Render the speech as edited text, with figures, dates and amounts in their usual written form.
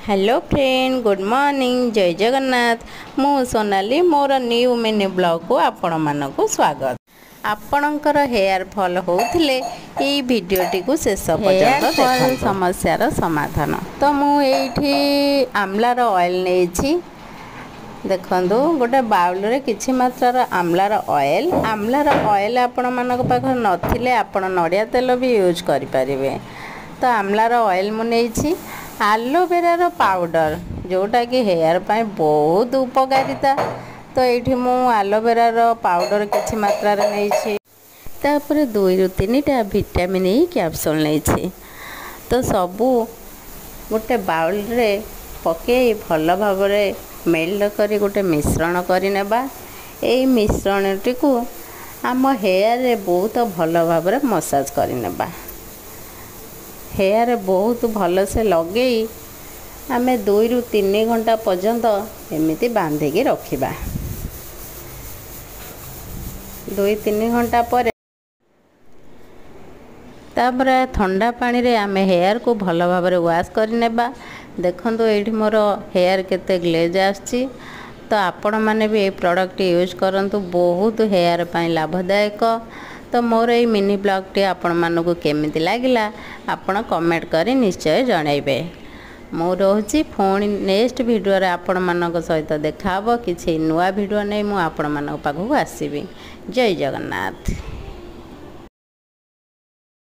Hello friend, good morning, ଜୟ ଜଗନ୍ନାଥ। ମୁଁ ସୋନାଲି, ମୋର new mini ବ୍ଲଗ୍କୁ ଆପଣମାନଙ୍କୁ ସ୍ୱାଗତ। ଆପଣଙ୍କର ହେୟାର ଫଲ୍ ହେଉଥିଲେ ଏଇ ଭିଡ଼ିଓଟିକୁ ଶେଷ ପର୍ଯ୍ୟନ୍ତ ଦେଖନ୍ତୁ। ସମସ୍ୟାର ସମାଧାନ। ତ ମୁଁ ଏଇଠି ଆମଲାର ଅଏଲ୍ ନେଇଛି। ଦେଖନ୍ତୁ, ଗୋଟେ ବାଉଲରେ କିଛି ମାତ୍ରାର ଆମଲାର ଅଏଲ୍। ଆମଲାର ଅଏଲ୍ ଆପଣମାନଙ୍କ ପାଖରେ ନଥିଲେ ଆପଣ ନଡ଼ିଆ ତେଲ ବି ୟୁଜ୍ କରିପାରିବେ। ତ ଆମଲାର ଅଏଲ୍ ମୁଁ ନେଇଛି, ଆଲୋଭେରାର ପାଉଡ଼ର, ଯେଉଁଟାକି ହେୟାର ପାଇଁ ବହୁତ ଉପକାରିତା। ତ ଏଇଠି ମୁଁ ଆଲୋଭେରାର ପାଉଡ଼ର କିଛି ମାତ୍ରାରେ ନେଇଛି। ତାପରେ 2ରୁ 3ଟା ଭିଟାମିନ୍ ଇ କ୍ୟାପସୁଲ୍ ନେଇଛି। ତ ସବୁ ଗୋଟେ ବାଉଲରେ ପକାଇ ଭଲ ଭାବରେ ମେଲ୍ଟ କରି ଗୋଟେ ମିଶ୍ରଣ କରିନେବା। ଏଇ ମିଶ୍ରଣଟିକୁ ଆମ ହେୟାରରେ ବହୁତ ଭଲ ଭାବରେ ମସାଜ କରିନେବା। ହେୟାରରେ ବହୁତ ଭଲସେ ଲଗେଇ ଆମେ 2ରୁ 3 ଘଣ୍ଟା ପର୍ଯ୍ୟନ୍ତ ଏମିତି ବାନ୍ଧିକି ରଖିବା। 2 3 ଘଣ୍ଟା ପରେ ତାପରେ ଥଣ୍ଡା ପାଣିରେ ଆମେ ହେୟାରକୁ ଭଲ ଭାବରେ ୱାଶ୍ କରିନେବା। ଦେଖନ୍ତୁ, ଏଇଠି ମୋର ହେୟାର କେତେ ଗ୍ଲେଜ୍ ଆସୁଛି। ତ ଆପଣମାନେ ବି ଏଇ ପ୍ରଡ଼କ୍ଟ ୟୁଜ୍ କରନ୍ତୁ, ବହୁତ ହେୟାର ପାଇଁ ଲାଭଦାୟକ। ତ ମୋର ଏଇ ମିନି ବ୍ଲଗ୍ଟି ଆପଣମାନଙ୍କୁ କେମିତି ଲାଗିଲା, ଆପଣ କମେଣ୍ଟ କରି ନିଶ୍ଚୟ ଜଣାଇବେ। ମୁଁ ରହୁଛି, ପୁଣି ନେକ୍ସଟ ଭିଡ଼ିଓରେ ଆପଣମାନଙ୍କ ସହିତ ଦେଖାହେବ। କିଛି ନୂଆ ଭିଡ଼ିଓ ନେଇ ମୁଁ ଆପଣମାନଙ୍କ ପାଖକୁ ଆସିବି। ଜୟ ଜଗନ୍ନାଥ।